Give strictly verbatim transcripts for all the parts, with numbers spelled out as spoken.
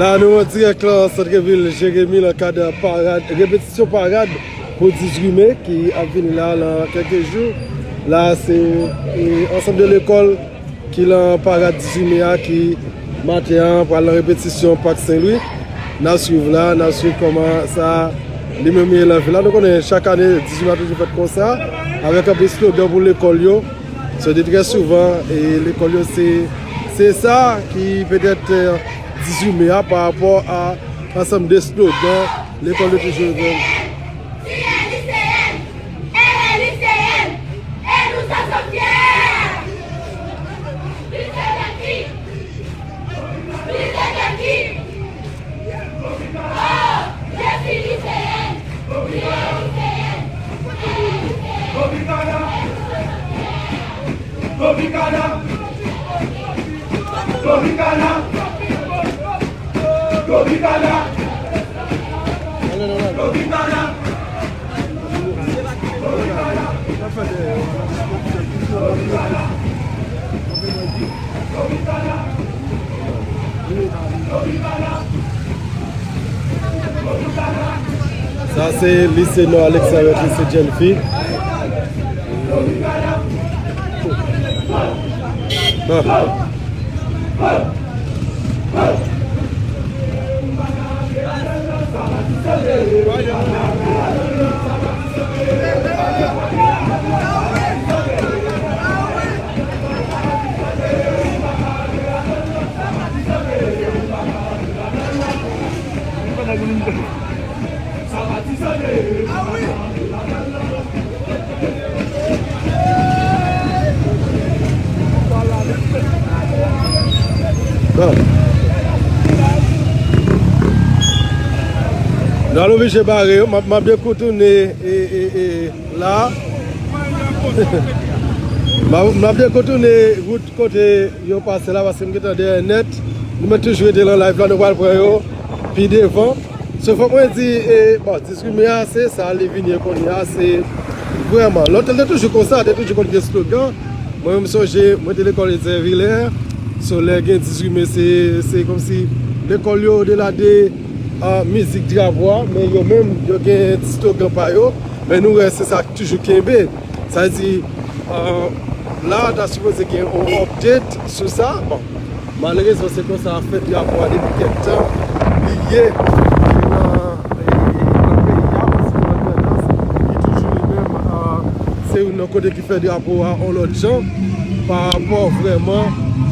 La, nou an dirèk lan santravil Jeremi, lan kad parad, repetisyon parad pou dizuit me ki ap vini la, lan kèlke jou. La, se, e, ansanm de lekòl ki lan parad dizuit me a, ki maten an pral lan repetisyon Pak Sen Lwi. N ap swiv la, n ap swiv kòman sa li menm ye lan vil la. Nou konnen chak ane, dizuit me a toujou fèt konsa, avèk anpil slogan pou lekòl yo. Se de trè souvan, e, lekòl yo se, se sa ki petèt, e, dizuit me a pa rapò a ansanm de slogan lekòl yo toujou jwenn. Lycéenne, elle est lycéenne, et nous en sommes fiers. Lycéenne qui, lycéenne qui, oh, je suis lycéenne, je suis lycéenne, je suis lycéenne. Tropicana! Tropicana! Tropicana! Tropicana! Sa se lise Nò Alex avèk lise Jènfi. Ah. Bon. Nou al oblije bare yo. M ap, m ap dekoutounen, e, e, e, la. M ap, m ap dekoutounen wout kote yo pase la, paske m gentan dèyè nèt. Nou mèt toujou rete lan live la, nou pral pran yo pi devan. So, fòk mwen di, e, bon, dizuit me a, se sa li vin ye kounye a, se vrèman. Lòt, li te toujou konsa, te toujou konn gen slogan. Mwen menm, m sonje, mwen te lekòl Etzer Villers. So, lè gen dizuit me, se, se kòmsi lekòl yo, odela de, a, mizik drapo a, men yo menm, yo gen ti slogan pa yo. Men nou wè, se sa k toujou kenbe. Sa vle di, a, la, ta sipoze gen yon update sou sa. Bon, malerezman, se konsa fèt drapo a depi kèk tan. Li ye, li nan, li nan peyi a, paske nan Grandans, li toujou li menm, a, se youn nan kote ki fè drapo a yon lòt jan, pa rapò vrèman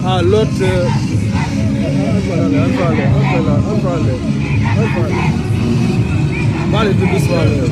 a lòt, e, ann pale, ann pale, ann pale, ann pale, ann pale. Pale tou dousman avè yo.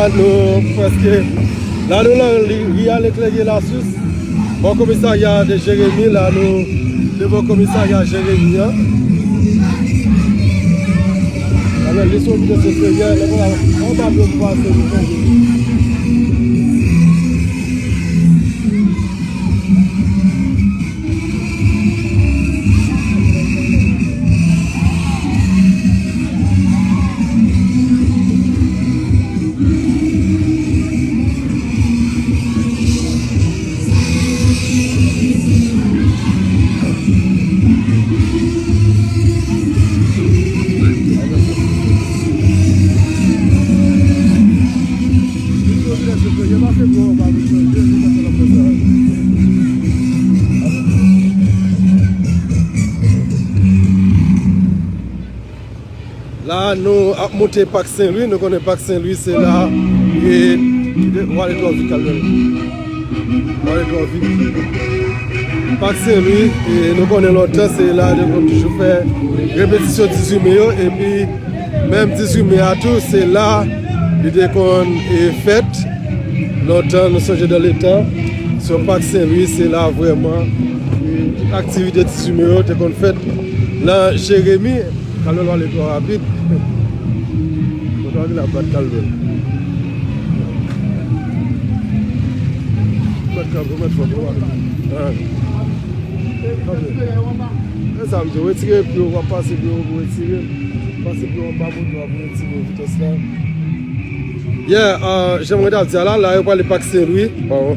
Nou prèske la, nou nan ri a Leklègye Lasous, bò komisarya de Jeremi, la nou devan komisarya Jeremi an. Alò, li se yon videyo sou Senyè, lè mwen anba dlo m pase nou fè. La, nou ap monte Pak Sen Lwi. Nou konnen Pak Sen Lwi, se la, e, w ale twò vit, Kalvè. W ale twò vit. Pak Sen Lwi, e, nou konnen lontan, se la yo konn toujou fè repetisyon dizuit me yo, epi menm dizuit me a tou, se la li te konn, e, fèt. Lontan, nou sonje dan letan, sou Pak Sen Lwi, se la vrèman, e, tout aktivite dizuit me yo te konn fèt nan Jeremi. Kalvè, w ale twò rapid. Mwen twò vin ap bat Kalvè. Bat Kalvè, mèt fò, bro. Ah. Kalvè. E sa m di w, retire pye w, w ap pase pye w pou retire. Pase pye w anba moto a pou retire vitès la. Yeah, uh, jan mwen t ap di a la, la yo pale Pak Sen Lwi. Bon,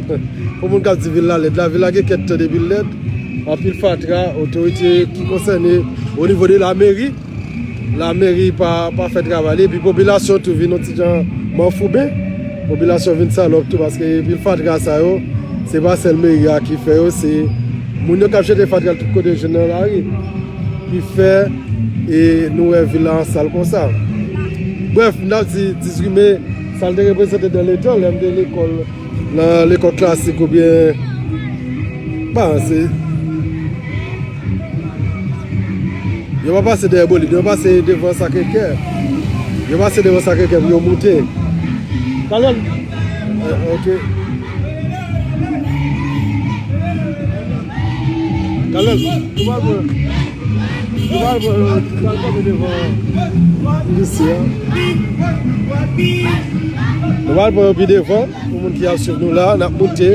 pou moun k ap di vil la lèd, la vil la gen kèk tan depi l lèd. Anpil fatra, otorite ki konsène o nivo de la meri. Lameri pa, pa fè travay li, epi popilasyon tou vin yon ti jan manfouben. Popilasyon vin salòp tou, paske pil fatra sa yo, se pa sèl meri a ki fè yo, se moun yo k ap jete fatra tout kote yo jwenn nan lari ki fè, e, nou wè vil la an sal konsa. Brèf, m t ap di dizuit me, sa l te reprezante dan letan, lè m te lekòl, nan lekòl klasik oubyen, bon, se, yo pa pase dèyè Bolid, yo pase devan Sakre Kè. Yo pase devan Sakre Kè pou yo moute. Kalèl. Eh, ok. Kalèl, nou pral pran, nou pral pran, nou pral kanpe devan lise a. Nou pral pran yo pi devan. Pou moun ki ap swiv nou la, n ap moute.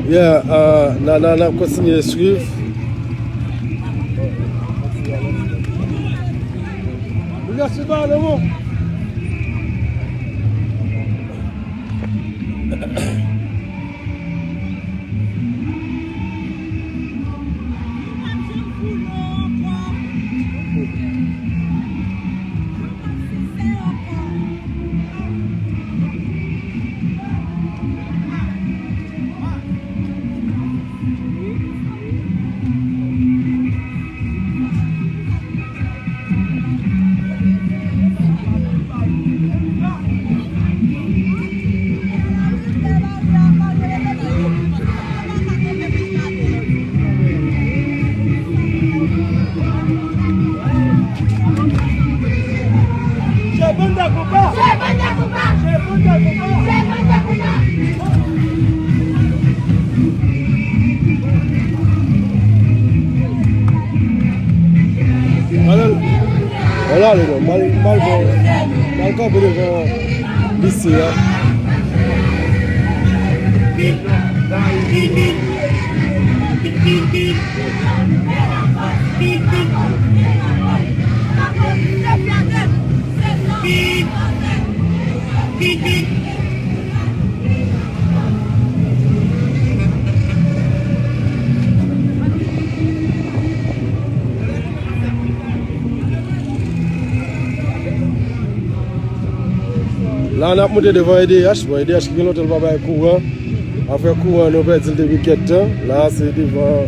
Yeah, uh, n a, n a, n ap kontinye swiv. Alò, alò, alò, non, m al, m al, m al kanpe devan lise a. La, n ap moute devan E D H. Bon, E D H ki gen lontan l pa bay kouran. Afè kouran, nou pèdi l depi kèk tan. La, se devan,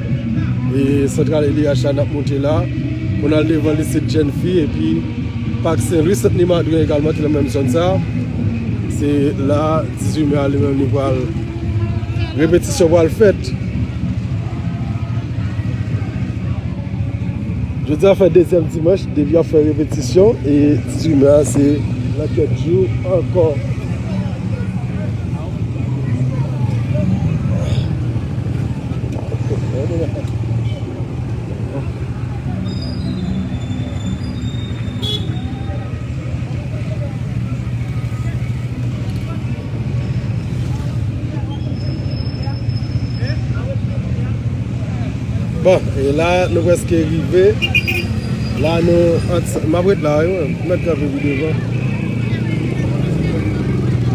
e, santral E D H la n ap moute la. Pou n al devan lise jèn fi, epi Pak Sen Lwi, Sant Ni Madren egalman ki nan menm zòn sa. Se la, dizuit me a li menm li pral, repetisyon pral fèt. Jodi a fè dezyèm dimanch depi y ap fè repetisyon, e dizuit me a se nan kèk jou ankò. Bon, e la nou prèske rive. La nou ant, m ap ret la wi, mwen mèt kanpe pi devan.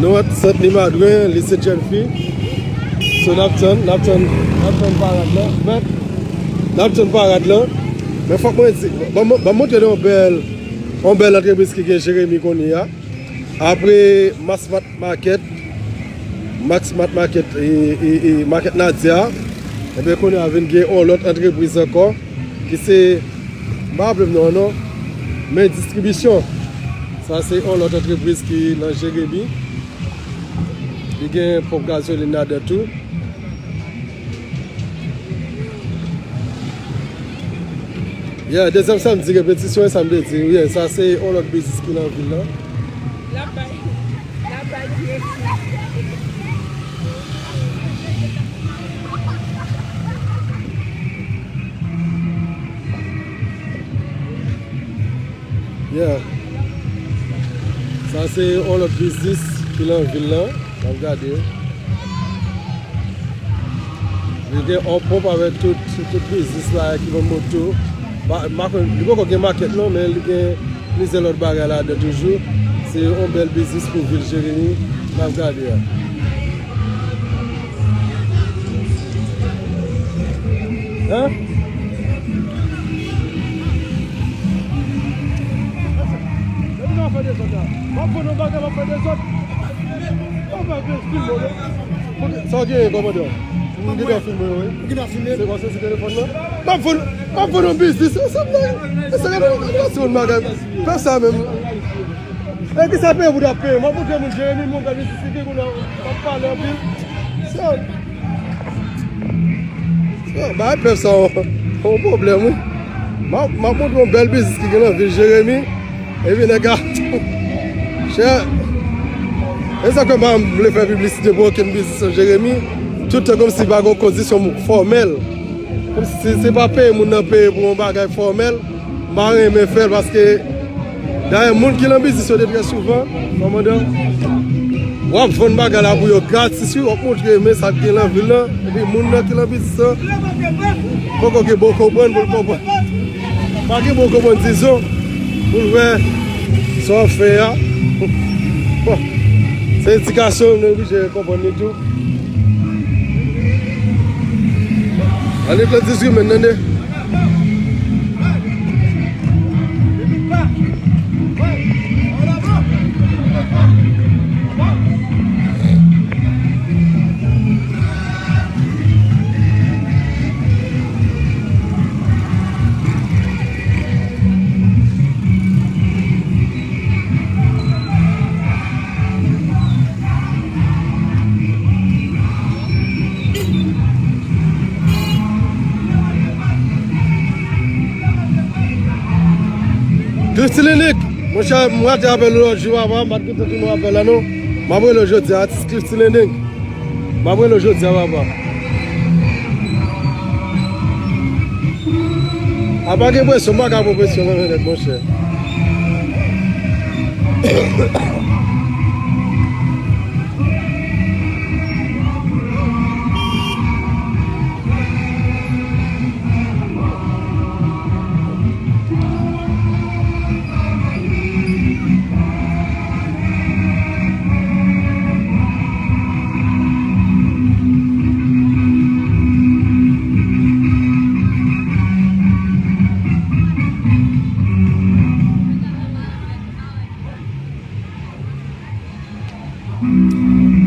Nou ant Sant Limadwen, Lise Jèn Fi. So n ap tann, n ap tann, n ap tann parad lan. Mèt, n ap tann parad lan. Men fòk mwen di, ban m, ban m montre nou yon bèl, yon bèl antrepriz ki gen Jeremi kounye a. Apre Mass Mart Market, Mass Mart Market e, e, e Market Nadia, ebyen kounye a vin gen yon lòt antrepriz ankò ki se, m pa raple m non, non, men distribisyon. Sa se yon lòt antrepriz ki nan Jeremi. Li gen ponp gazolin ladan tou. Yeah, dezyèm samdi repetisyon, e sa m te di, yeah, sa se yon lòt biznis ki nan vil lan. L ap bay, l ap bay direksyon. Yeah. Sa se yon lòt biznis ki nan vil lan. N ap gade. Li gen yon ponp avèk tout, tout biznis la ki vann moto. Pa, m pa konn, li poko gen makèt non, men li gen plizyè lòt bagay ladan toujou. Se yon bèl biznis pou vil Jeremi. N ap gade a. Hein? Depi nan fè dezòd la. M ap vann yon bagay, m ap fè dezòd. Yon bagay filme w, non? Sa w gen, kòmandan? M gentan filme w, wi. Ou gentan filme? Se kòmsi se telefòn nan. M ap vann, m ap vann yon biznis, se sa m nan. E sa gade yon bagay. Fè sa menm. E kisa peye pou t ap peye? M ap montre moun Jeremi, moun gade sisite kounye a, m ap pale anpil. Se, se, bay pèp sa yon, yon pwoblèm, wi. M ap, m ap montre yon bèl biznis ki gen nan vil Jeremi. Epi nèg la, chè, e sa ke m pa vle fè piblisite pou okenn biznis nan Jeremi. Tout tan kòmsi pa gen kondisyon fòmèl. Kòmsi se pa peye moun nan peye pou yon bagay fòmèl. M pa renmen fè l paske dayè moun ki nan biznis yo de trè souvan, kòmandan, w ap vann bagay la pou yo gratis wi, w ap montre men sa k gen nan vil lan, epi moun nan ki nan biznis lan poko gen bon konprann pou l konprann. Pa gen bon konprann dizon pou l wè sa w ap fè a. Bon, se edikasyon nou oblije konprann li tou. Ann eklè dizuit men tande. Christy Linick, monchè, m rate apèl ou lòt jou, papa, m pa t gentan tande apèl la, non. M ap rele w jodi a, atis Christy Linick. M ap rele w jodi a, papa. A pa gen presyon, m pa ka pran presyon nan men nèg, monchè.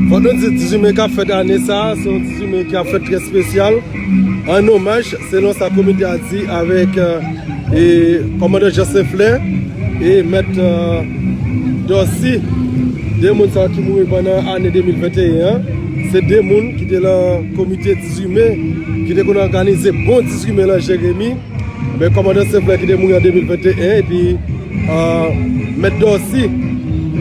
Fòk nou di dizuit me k ap fèt ane sa a, se yon dizuit me ki ap fèt trè espesyal, an omaj, selon sa komite a di, avèk, euh, e, kòmandan Jean Saint-Fleur e mèt, euh, Dorcy. De moun sa yo ki mouri pandan ane de mil venteyen an, se de moun ki te nan komite dizuit me, ki te konn òganize bon dizuit me nan Jeremi. Men kòmandan Seflè ki te mouri an de mil venteyen, epi, euh, Mèt Dòsi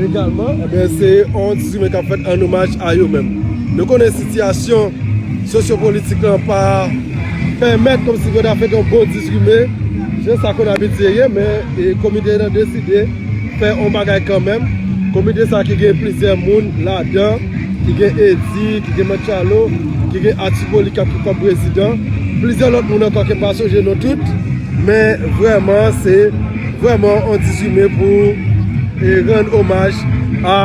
egalman, ebyen, se yon dizuit me k ap fèt an omaj a yo menm. Nou konnen sitiyasyon sosyopolitik lan pa pèmèt kòmsi pou yo ta fè yon bon dizuit me, jan sa konn abitye ye, men, e, komite an deside fè yon bagay kanmenm. Komite sa ki gen plizyè moun ladan, ki gen Edi, ki gen Manchalo, ki gen Atiboli k ap kòm prezidan. Plizyè lòt moun ankò ke m pa sonje non tout, men vrèman, se vrèman yon dizuit me pou, e, rann omaj a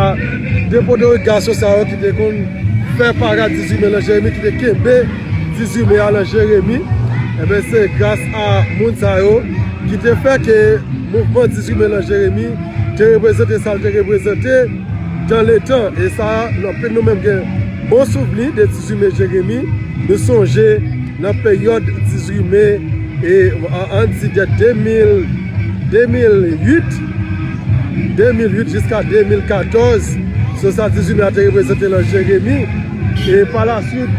de potorik gason sa yo ki te konn fè parad dizuit me nan Jeremi, ki te kenbe dizuit me a nan Jeremi. Ebyen, se gras a moun sa yo ki te fè ke mouvman dizuit me nan Jeremi te reprezante sa l te reprezante dan letan. E sa, anpil nou menm gen bon souvni de dizuit me Jeremi. Nou sonje nan peryòd dizuit me, e, an, ann di de de mil, de mil uit, de mil uit jiska de mil katòz, se sa dizuit me a te reprezante nan Jeremi. E pa la swit,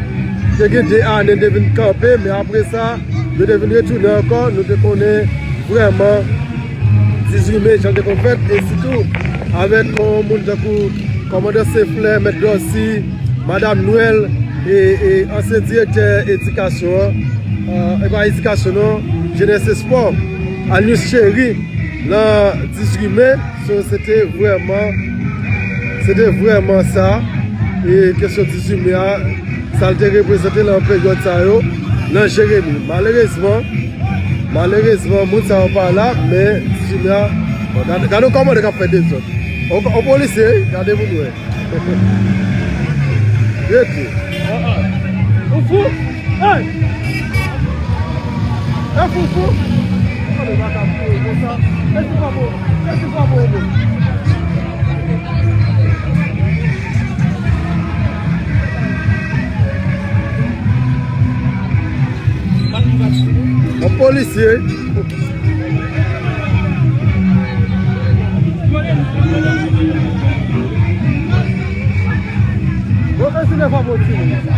te gen de ane te vin kanpe, men apre sa, yo te vin retounen ankò. Nou te konnen vrèman dizuit me, jan l te konn fèt, e sitou avèk yon moun tankou kòmandan Seflè, Mèt Dòsi, Madam Nwèl, e, e ansyen direktè edikasyon an, e pa edikasyon non, jenès espò, Alnius Chery, nan dizuit me. So, se te vrèman, se te vrèman sa, e kesyon dizuit me a, sa l te reprezante nan peryòd sa yo, nan Jeremi. Malerezman, malerezman, moun sa yo pa la, men dizuit me a, bon, gade, gade yon kòmandan k ap fè dezòd. On, on polisye, wi, gade pou nou wè. Rete. Ou fou? Hey! E fou, fou? Gade makak fou konsa. E ti pa bon. E ti pa bon, bon. Yon polisye. Bon, e si lè pa bon timoun sa.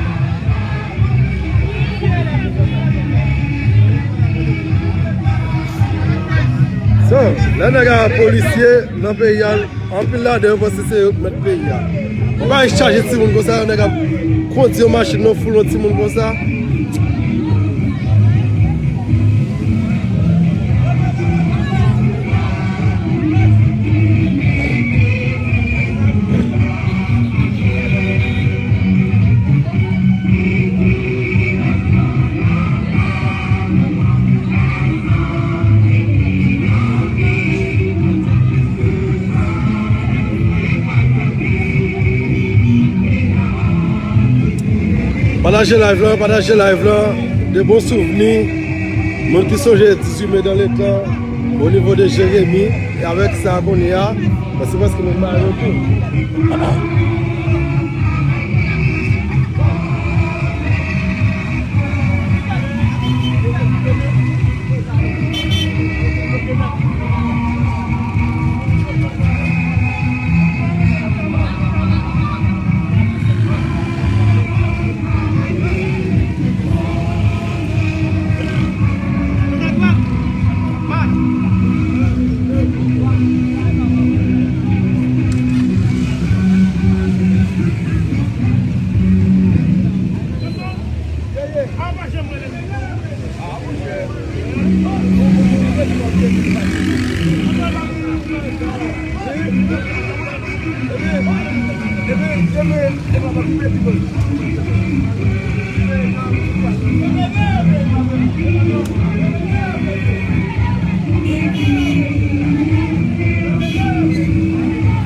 So, lè nèg a polisye nan peyi a, anpil ladan yo panse se yo k mèt peyi a. Yon bagay chaje timoun konsa, yon nèg ap kondi yon machin nan foul yon timoun konsa. Pataje live lan, pataje live lan. De bon souvni. Moun ki sonje dizuit me dan letan, o nivo de Jeremi, e avèk sa kounye a, paske, paske nou mare tou.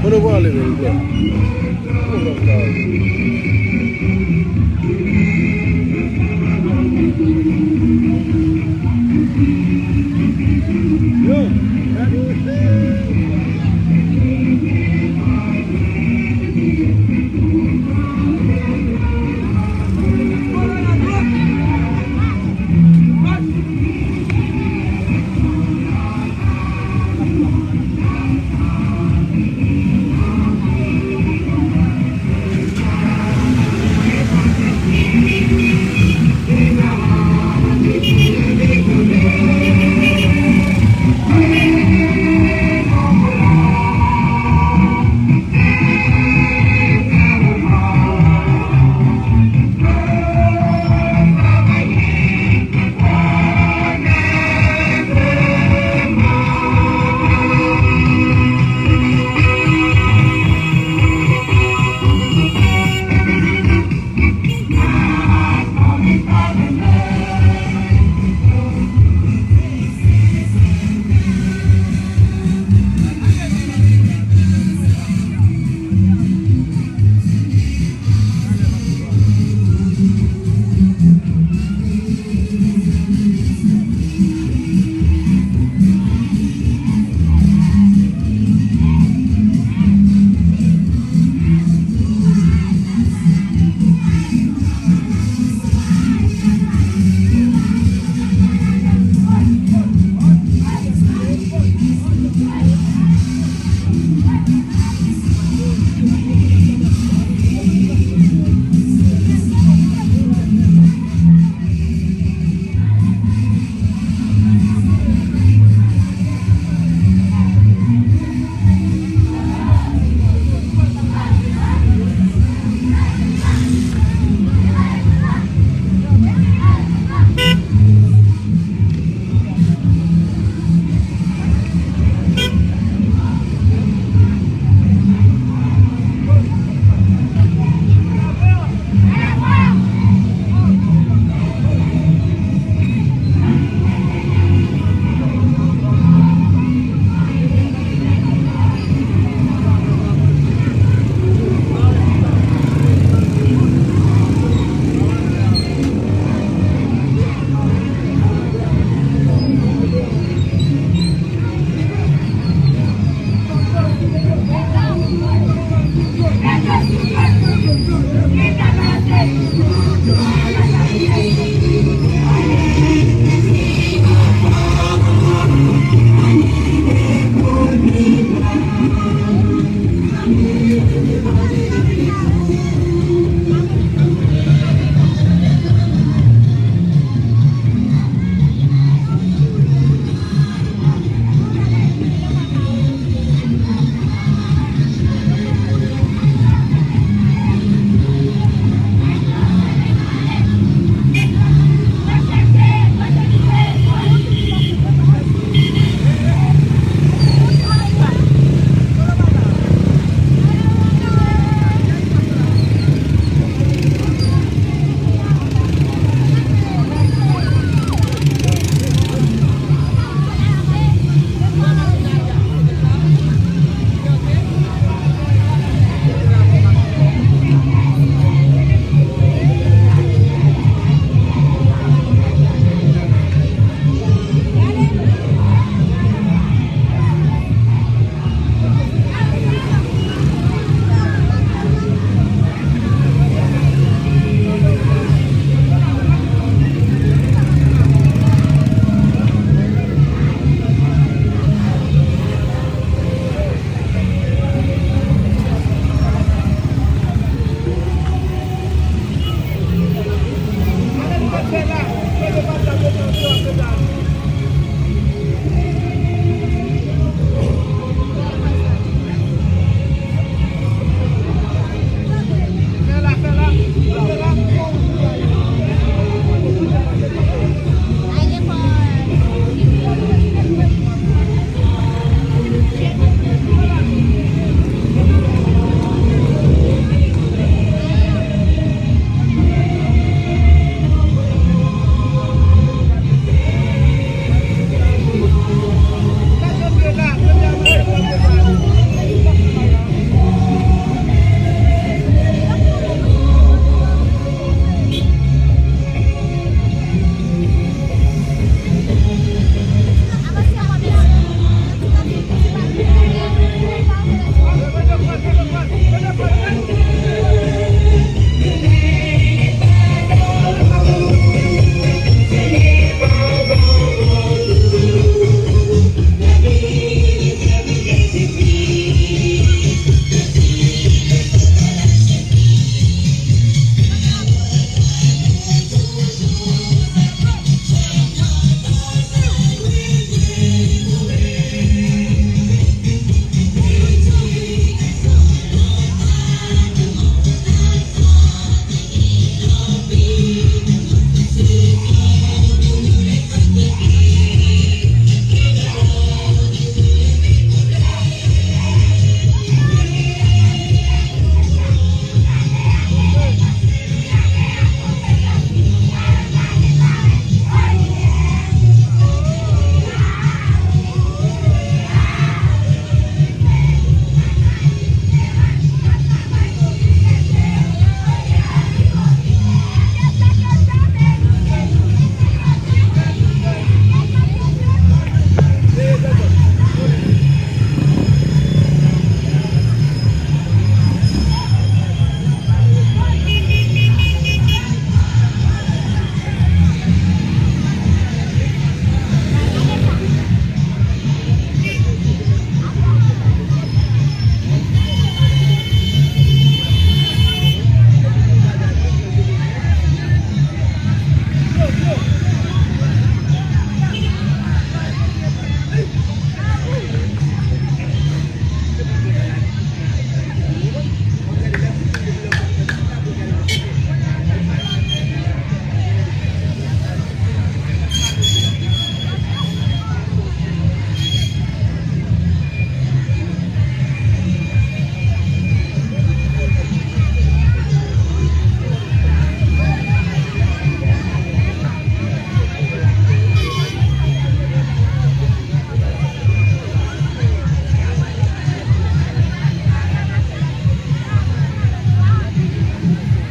Kote w prale menm, bro?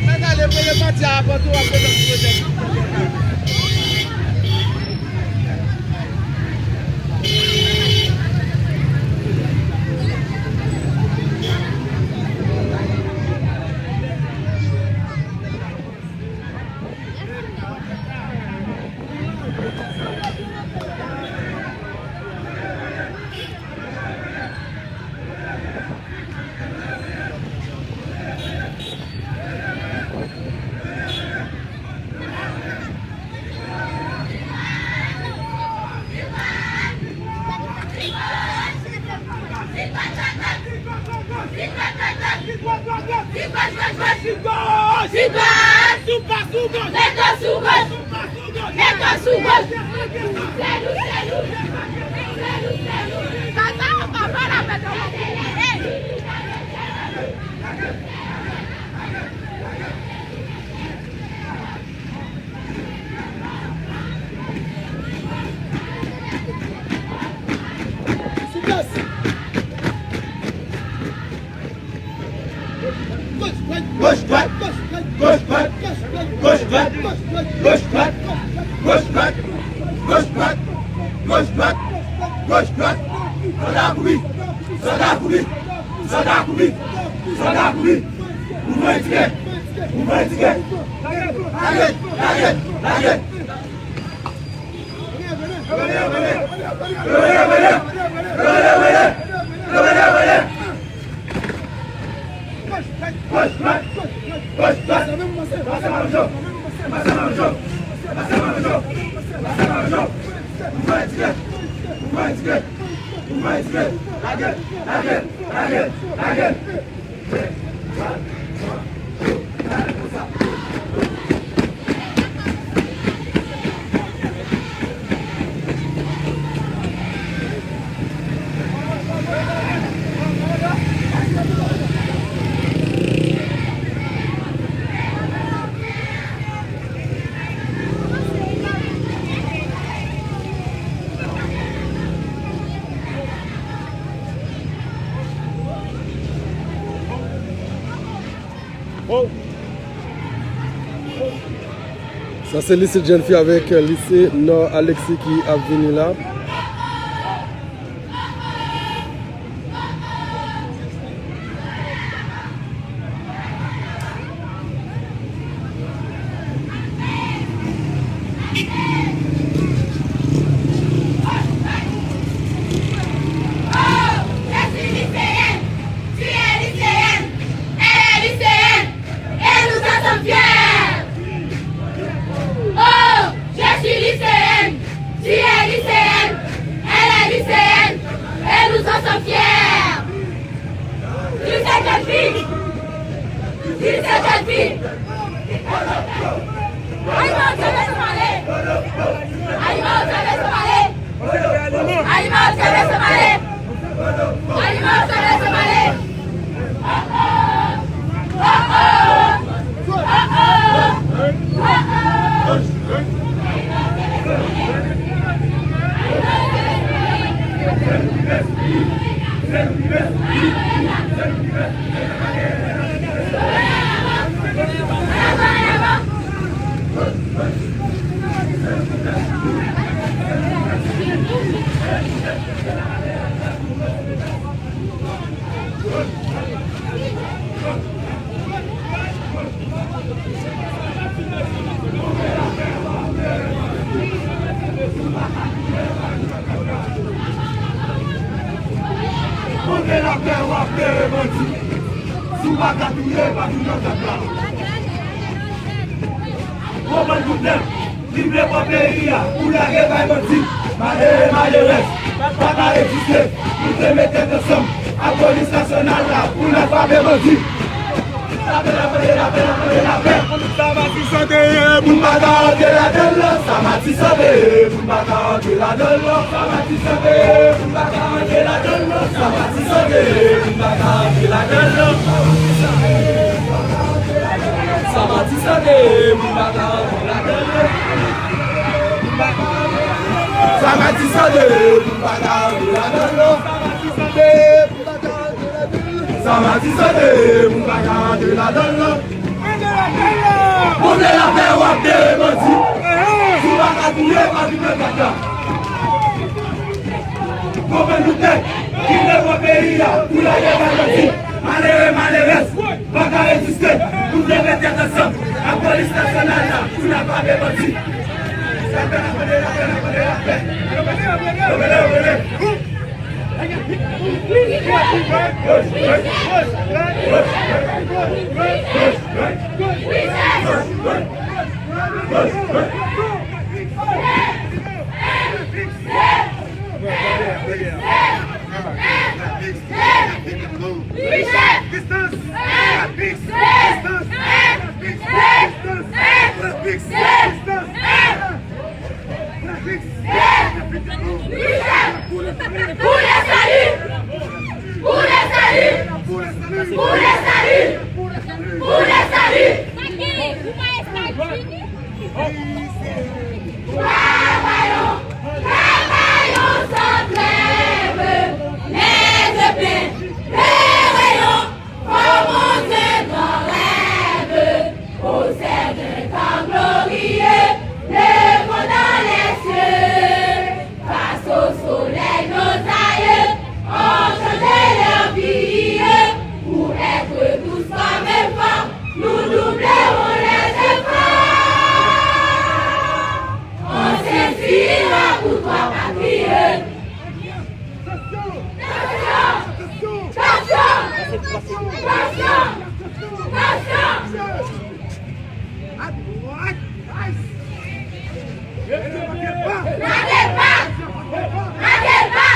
Mwen gade premye pati a, apre tou, apre sa, Souplas! Goch, dwat, goch, dwat, goch, dwat, goch, dwat, goch, dwat, goch, dwat, goch, dwat, goch, dwat, goch, dwat, goch, dwat. Sòlda kouri! Sòlda kouri! Sòlda kouri! Sòlda kouri! Ou mwen tire! Ou mwen tire! Lage! Lage! Lage! Sa se lise Jènfi avèk lise Nò Alexis ki ap vini la. Oh, je suis lycéenne, tu es lycéenne, elle est lycéenne, et nous en sommes fiers. Oh, je suis lycéenne, tu es lycéenne, elle est lycéenne, et nous en sommes fiers. Vive cette jeune fille. Vive cette jeune fille. Alima, Dieu laisse parler. Alima, Dieu laisse parler. Alima, Dieu laisse parler. Alima, Dieu laisse parler. Oh, oh. Oh, oh. Oh, oh. Oh, oh. Mande lapè, w ap tere bandi. Si w pa ka touye, pa vin nan tèt la. Konprann tout nèg ki vle pran peyi a pou lage bay bandi. Malere, malerèz, pa ka egziste. Nou te met tèt ansanm ak polis nasyonal la pou n ap frape bandi. Lapè, lapè, lapè, lapè, lapè. Sa va ti sante ye, moun pa ka rantre ladan l. Sa va ti sante ye, moun pa ka rantre ladan l. Sa va ti sante ye, moun pa ka rantre ladan l. Sa va ti sante ye, moun pa ka rantre ladan l. Sa va ti sante ye, moun pa ka rantre ladan l. Sa va ti sante ye, moun pa ka rantre ladan l. Sa va ti sante ye, moun pa ka rantre ladan l. Sa va ti sante ye, moun pa ka rantre ladan l. Mande lapè, w ap tere bandi. Si w pa ka touye, pa vin nan gad la. Konprann tout nèg ki vle pran peyi a pou lage bay bandi. Malere, malerèz, pa ka reziste. Nou te met tèt ansanm ak polis nasyonal la pou n ap frape bandi. Lapè, lapè, lapè, lapè, lapè. Lapè, lapè, lapè. Pou le sali! Pou le sali! Pou le sali! Pou le sali! Travayon, travayon san trèv, lèzeplen, lèreyon, kòm on gran rèv, o sèl gran tan gloriye, levon dan lèsye, gras o solèy nos aïeux, on chanje lè vi, pour être tous comme enfants, nous doublons les efforts. On s'inspire pour toi, patriote. Tansyon! Tansyon! Lage l pa! Lage l pa!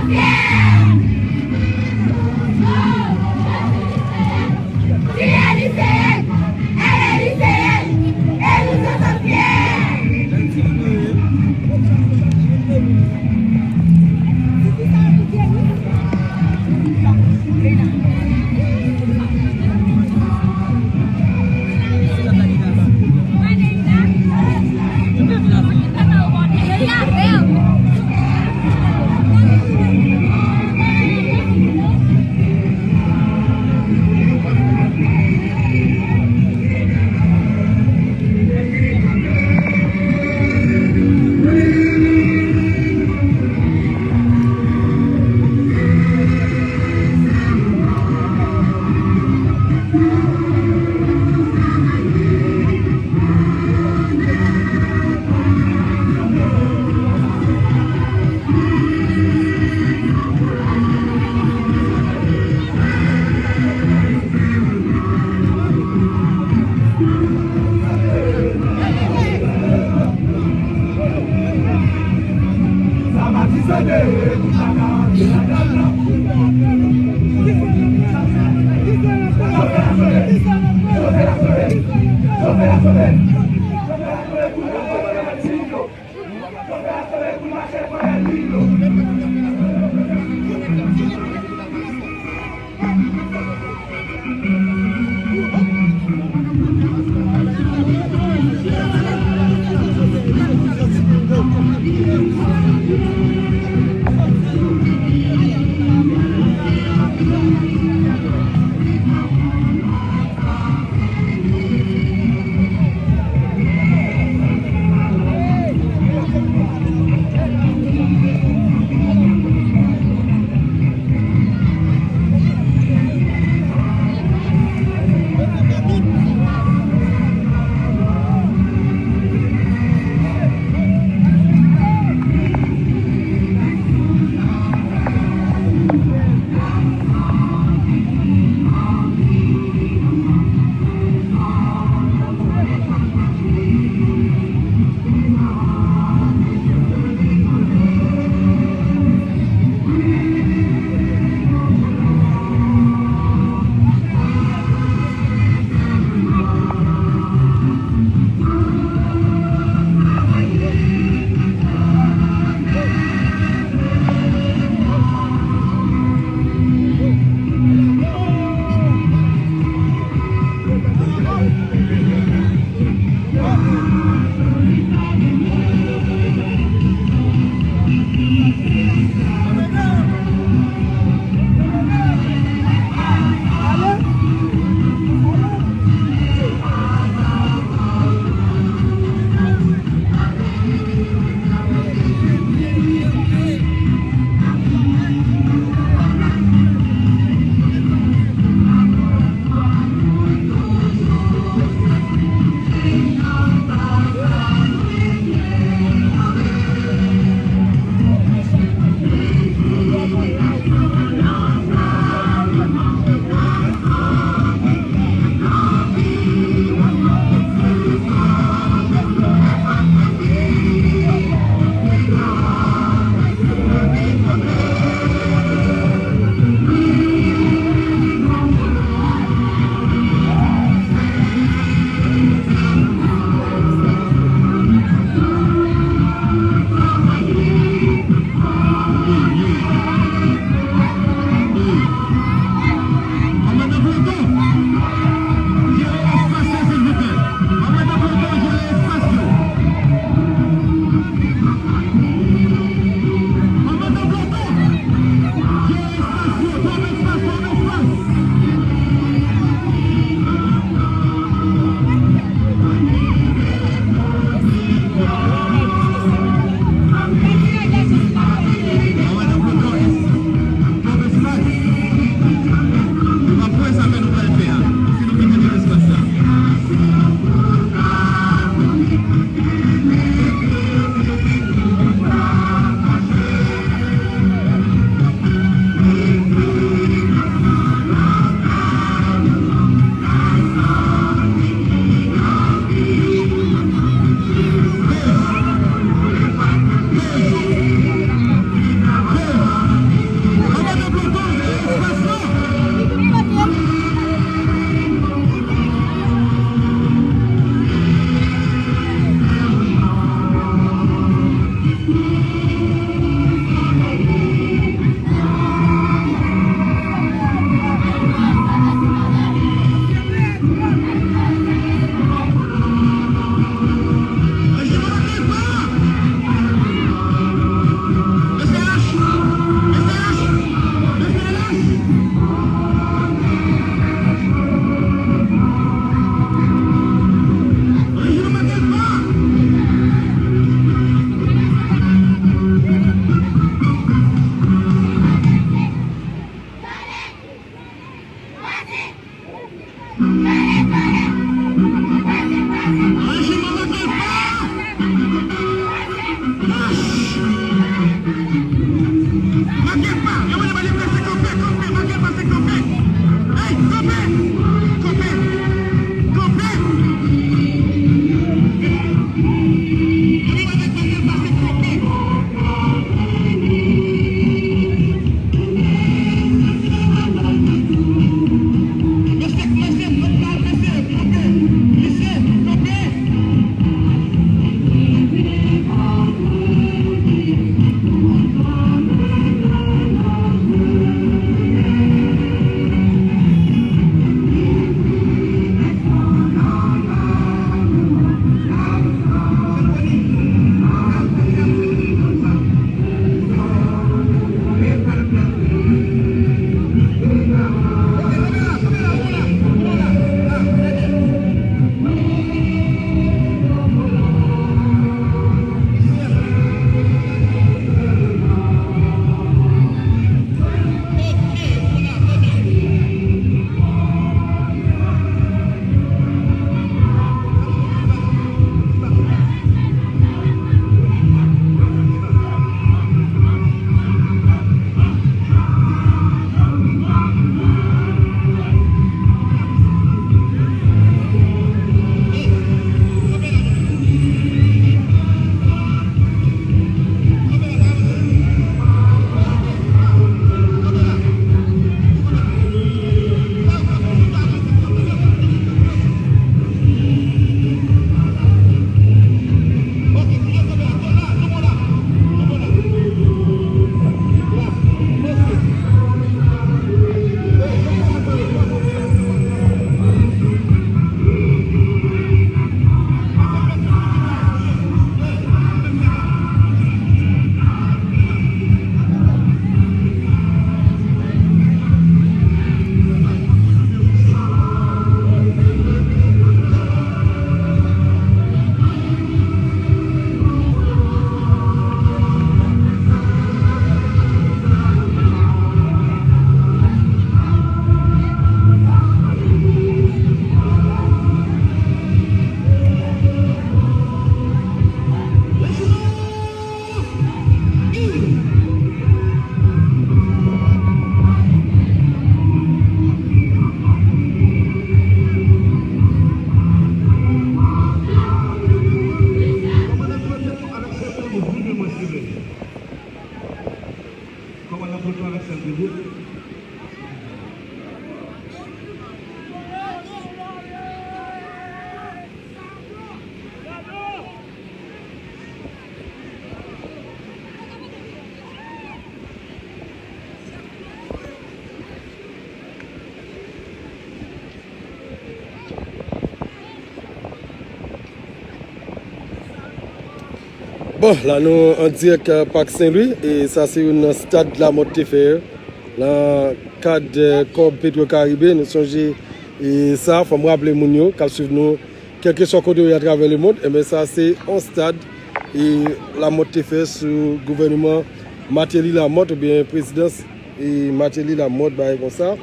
Fiers. Nous sommes fiers. Elle est lycéenne. Elle est lycéenne. Et nous en sommes fiers. Bon, la nou an dirèk, euh, Pak Sen Lwi, e sa se youn nan stad Lamòt te fè nan kad, euh, Kòb Petro Karibe. Nou sonje, e sa, fò m raple moun yo k ap swiv nou, kèlkeswa kote yo ye atravè lemonn, enben, sa se yon stad, e Lamòt te fè sou gouvènman Mateli Lamòt oubyen prezidans, e Mateli Lamòt, bagay konsa.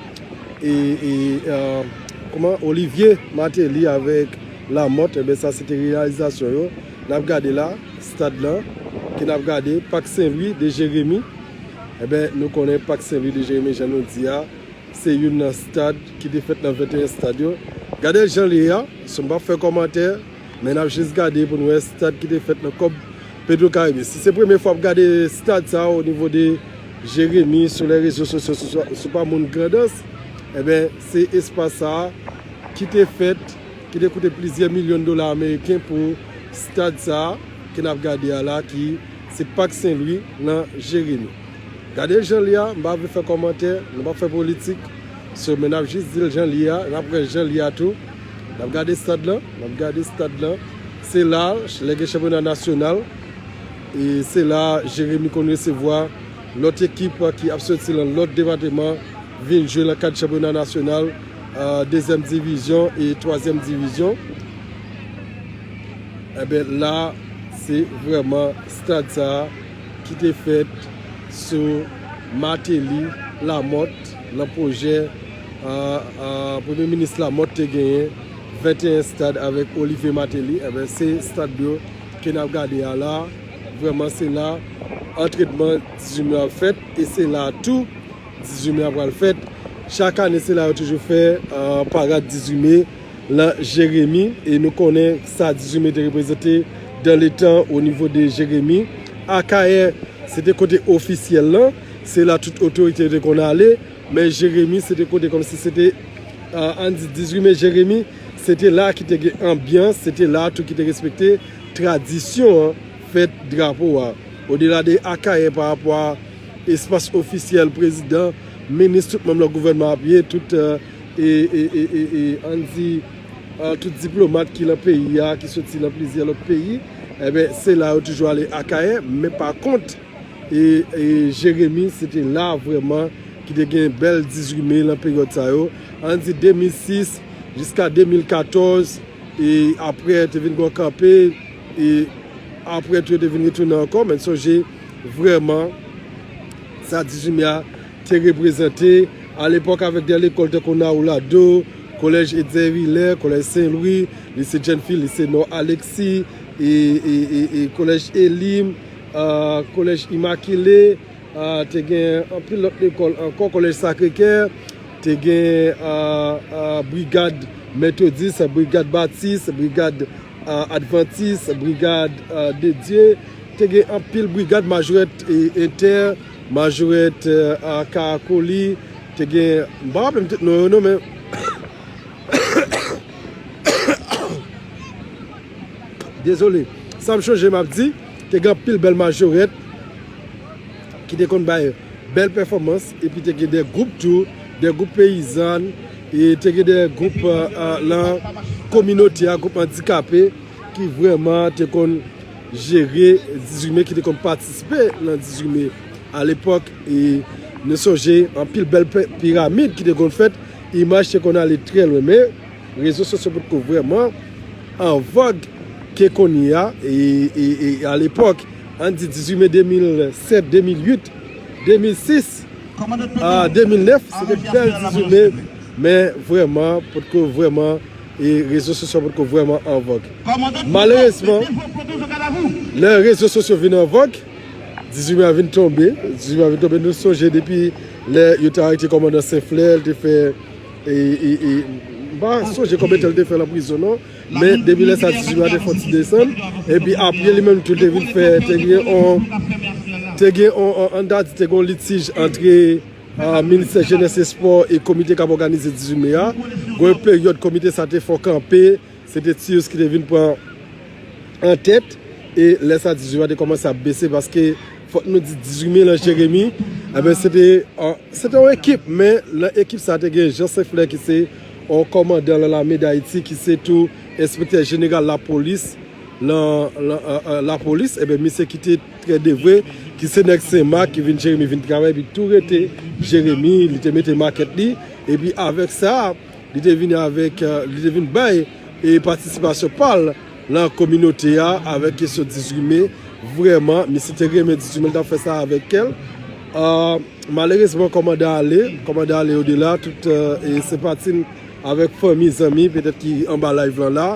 E, e, euh, kòman, Olivier Mateli avèk Lamòt, enben, sa se te reyalizasyon yo. N ap gade la, stad lan, ke n ap gade, Pak Sen Lwi de Jeremi. Enben, nou konnen Pak Sen Lwi de Jeremi, jan nou di a, se youn nan stad ki te fèt nan venteyen stad yo. Gade jan li ye a, so m p ap fè kòmantè, men n ap jis gade pou n wè stad ki te fèt nan Kòb Petro Karibe. Si se premye fwa w ap gade stad sa a o nivo de Jeremi sou lè rezo sosyo, si w pa moun Grandans, enben, se espas sa a ki te fèt, ki te koute plizyè milyon dola ameriken pou stad sa a ke n ap gade a la, ki se Pak Sen Lwi nan Jeremi. Gade l jan l ye a, m pa vle fè kòmantè, nou p ap fè politik. So, men n ap jis di l jan l ye a, n ap wè jan l ye a tou. N ap gade stad lan, n ap gade stad lan. Se la, lè gen chanpyona nasyonal, e se la Jeremi konn resevwa lòt ekip ki ap soti nan lòt depatman vin jwe nan kad chanpyona nasyonal, euh, dezyèm divizyon e twazyèm divizyon. Enben, la, se vrèman stad sa a ki te fèt sou Mateli Lamòt, nan pwojè, euh, euh, Premye Minis Lamòt te genyen, venteyen stad avèk Olivier Mateli. Enben, se stad yo ke n ap gade a la. Vrèman, se la antrenman dizuit me ap fèt, e se la tou Dizuit me a pral fèt. Chak ane, se la yo toujou fè, euh, parad dizuit me lan Jeremi. E nou konnen sa dizuit me te reprezante dan letan o nivo de Jeremi. Akayè, se te kote ofisyèl lan. Se la tout otorite yo te konn ale. Men Jeremi, se te kote kòmsi se te, euh, ann di dizuit me Jeremi, se te la ki te gen anbyans, se te la tou ki te respekte tradisyon an, fèt drapo a. Odela de Akayè pa rapò a espas ofisyèl, prezidan, minis, tout manm nan gouvènman ap ye, tout, euh, e, e, e, e, e, ann di, euh, tout diplomat ki lan peyi a, ki soti lan plizyè lòt peyi, enben, se la yo toujou ale Akayè, men pa kont, e, e Jeremi, se te la vrèman ki te gen bèl dizuit me lan peryòd sa yo. Ann di de mil sis jiska de mil katòz, e apre te vin gon kanpe, e apre tou yo te vin retounen ankò, men sonje vrèman sa dizuit me a te reprezante alepòk avèk de lekòl tankou Nawoulado, Kolèj Edzer Vilè, Kolèj Sen Lwi, Lise Jennfield, Lise Nò Aleksi, e, e, e, e Kolèj Elim, ah, Kolèj Imakile, ah, te gen anpil lòt lekòl ankò, Kolèj Sakre Kè, te gen, ah, ah, Brigad Metodis, Brigad Batis, Brigad, ah, Advantis, Brigad, ah, de Dye, te gen anpil brigad, Majorèt, e, Entè, Majorèt, ah, Karakoli, te gen, m pa raple m tout non yo non, men dezole. Sa m chonje m ap di, te gen anpil bèl majorèt ki te konn bay bèl pèfòmans, epi te gen de gwoup tou, de gwoup peyizàn, e te gen de gwoup, euh, euh, lan kominote a, gwoup andikape, ki vrèman te konn jere dizuit me, ki te konn patisipe lan dizuit me alepòk. E nou sonje anpil bèl pe-, piramid ki te konn fèt, imaj te konn ale trè lwen. Men rezo sosyo potko vrèman an vòg ke kounye a, e, e, e alepòk, ann di dizuit me de mil sèt, de mil uit, de mil sis, a de mil nèf, se te bèl dizuit me, men vrèman, potko vrèman, e rezo sosyo potko vrèman an vòg. Malerezman, lè rezo sosyo vin an vòg, dizuit me a vin tonbe, dizuit me a vin tonbe, nou sonje depi lè yo te arete kòmandan Senflè, l te fè, e, e, e, m pa sonje konbyen tan l te fè lan prizon non, men depi lè sa dizuit me a te fè yon ti desann, epi apre li menm tou te vin fè, te gen yon, te gen yon, yon, ann ta di, te gen yon litij antre, ah, Ministè Jenès, Espò e komite k ap òganize dizuit me a. Gon peryòd komite sa te fè kanpe, se te Tiyous ki te vin pran an tèt, e lè sa dizuit me a te kòmanse ap bese, paske fòk nou di dizuit me lan Jeremi, enben, se te, ah, se te yon ekip, men lan ekip sa te gen Jean Senflè ki se yon kòmandan lan lame Dayiti, ki se tou enspektè jeneral lapolis, lan, lan, euh, euh, lapolis, enben, misye ki te trè devwe, ki se nèg Senmak, ki vin Jeremi, vin travay, epi tou rete Jeremi, li te mete makèt li, epi avèk sa, li te vin avèk, euh, li te vin bay, e patisipasyon pa l lan kominote a, avèk kesyon dizuit me, vrèman, misye te renmen dizuit me, l t ap fè sa avèk kè l. Euh, malerezman, kòmandan ale, kòmandan ale odela, tout, euh, e senpati n avèk fanmi, zanmi, petèt ki anba live lan la,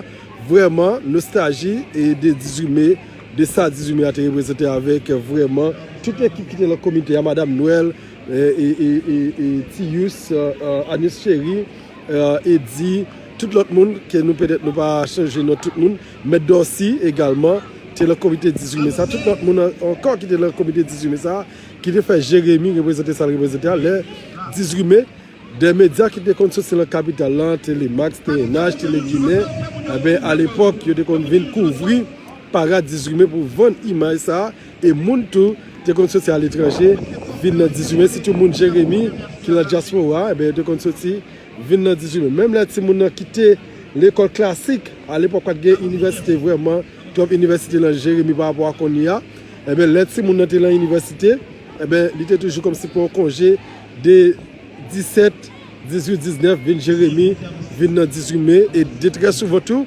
vrèman, nostalji e de dizuit me, de sa dizuit me a te reprezante avèk, euh, vrèman, tout ekip ki te lan komite a, Madanm Nwèl, e, e, e, e, e Tiyous, euh, euh, Anis Cheri, euh, Edi, tout lòt moun, ke nou petèt nou pa sonje non tout moun, Mèt Dòsi egalman, te lan komite dizuit me sa, tout lòt moun an-, ankò ki te lan komite dizuit me sa, ki te fè Jeremi reprezante sa l reprezante a, lè dizuit me, de medya ki te konn soti lan kapital lan, Telemax, T N H, Tele Ginen, enben, alepòk, yo te konn vin kouvri parad dizuit me pou vann imaj sa a, e moun tou te konn soti aletranje, vin nan dizuit me, sitou moun Jeremi ki lan dyaspora, enben, yo te konn soti, vin nan dizuit me. Menm lè timoun nan kite lekòl klasik, alepòk pa t gen inivèsite vrèman, twòp inivèsite lan Jeremi pa rapò a kounye a, enben, lè timoun nan te lan inivèsite, enben, li te toujou kòmsi pran yon konje de disèt, dizuit, diznèf, vin Jeremi, vin nan dizuit me, e de trè souvan tou,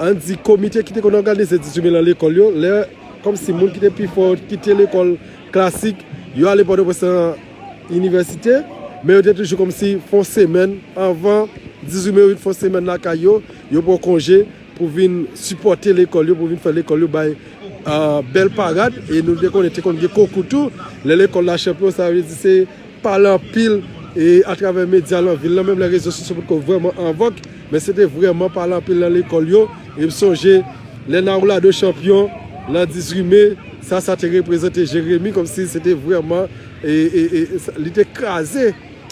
ann di komite ki te konn òganize dizuit me lan lekòl yo, lè kòmsi moun ki te pi fò yo kite lekòl klasik, yo ale Pòtoprens lan inivèsite, men yo te toujou kòmsi fè yon semèn anvan dizuit me, yo vin fè yon semèn lakay yo, yo pran konje pou vin sipòte lekòl yo, pou vin fè lekòl yo bay, ah, bèl parad, e nou te konnen te konn gen konkou tou, lè lekòl la chanpyon, sa vle di se pale anpil e atravè medya lan vil lan, menm lè rezo sosyo potko vrèman an vòg, men se te vrèman pale anpil nan lekòl yo. E m sonje lè Naoulado chanpyon nan dizuit me, sa, sa te reprezante Jeremi kòmsi se te vrèman, e, e, e, e, sa, li te kraze.